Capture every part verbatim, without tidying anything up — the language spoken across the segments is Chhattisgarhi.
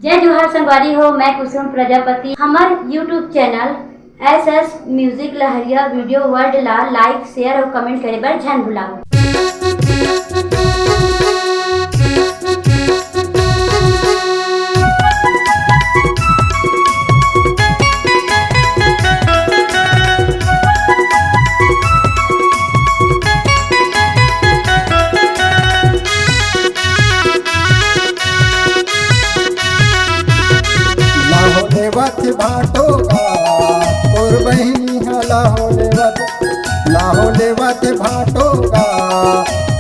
जय जोहार संगवारी हो, मैं कुसुम प्रजापति। हमर YouTube channel S S music लहरिया वीडियो वर्ल्ड ला लाइक, शेयर अउ कमेंट करे बर झन भुलाहू। लाहो लेवत भाटो गा, तोर बहिनी ह लाहो लेवत, लाहो लेवत भाटो गा,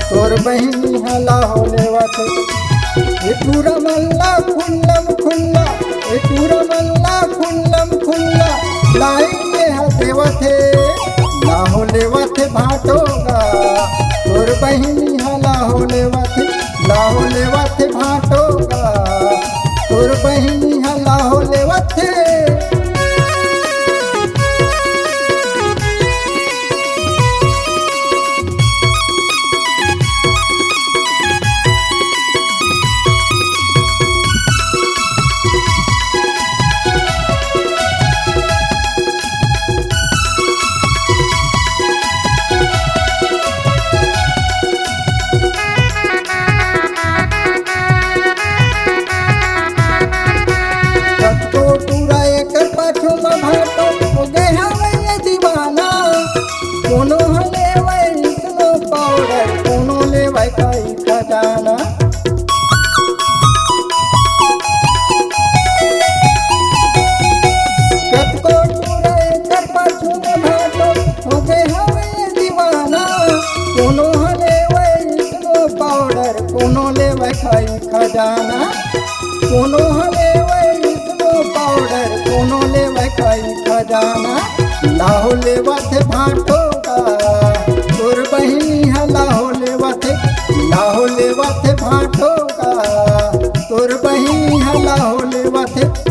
तोर बहिनी ह लाहो लेवत। ए टूरा मन ला खुल्लम खुल्ला, ए टूरा मन ला खुल्लम खुल्ला, लाइन में ह देवत हे। लाहो लेवत भाटो गा, तोर बहिनी ह लाहो लेवत, लाहो लेवत भाटो गा, तोर बहिनी ह लाहो लेवत हे। कतको टूरा एकर पाछू म भाटो हो गे हवय ये दीवाना। कोनो ह लेवय स्नो पाउडर, कोनो लेवय कई खजाना। कतको टूरा एकर पाछू म भाटो हो गे हवय ये दीवाना। कोनो ह लेवय स्नो पाउडर, कोनो लेवय कई खजाना। कोनो ह लेवय स्नो पाउडर, कोनो लेवय कई खजाना। लाहो लेवत भाटो गा, तोर बहिनी ह लाहो लेवत, लाहो लेवत भाटो गा, तोर बहिनी ह लाहो लेवत।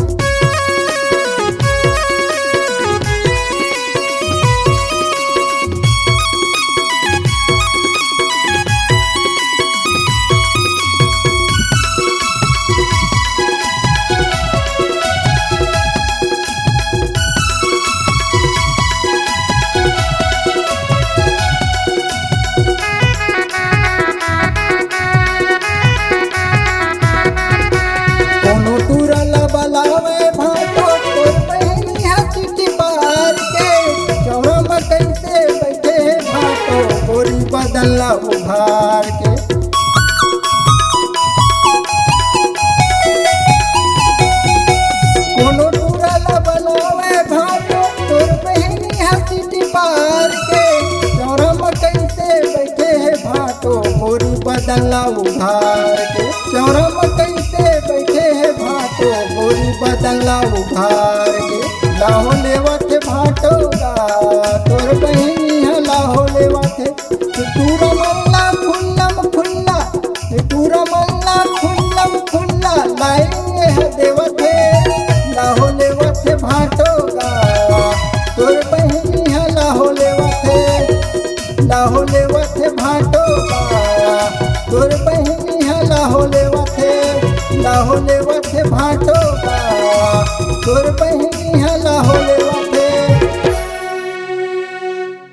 कोनो टूरा ला बलावे भाटो, तोर बहिनी ह चिट्ठी पार के। चौरा म कइसे बइठे हे भाटो, गोरी बदन ला उभार के। कोनो टूरा ला बलावे भाटो, तोर बहिनी ह चिट्ठी पार के। चौरा म कइसे बइठे हे भाटो, गोरी बदन ला उभार के। चौरा म कइसे बइठे हे भाटो, गोरी बदन ला उभार के। लाहो लेवत हे भाटो गा, तोर बहिनी ह लाहो लेवत हे। टूरा मन ला खुल्लम खुल्ला, टूरा मन ला खुल्लम खुल्ला, लाइन में ह देवत हे। लाहो लेवत हे भाटो गा, तोर बहिनी ह लाहो लेवत हे। लाहो लेवत हे भाटो गा, तोर बहिनी ह लाहो लेवत हे। लाहो लेवत हे भाटो गा, तोर बहिनी ह लाहो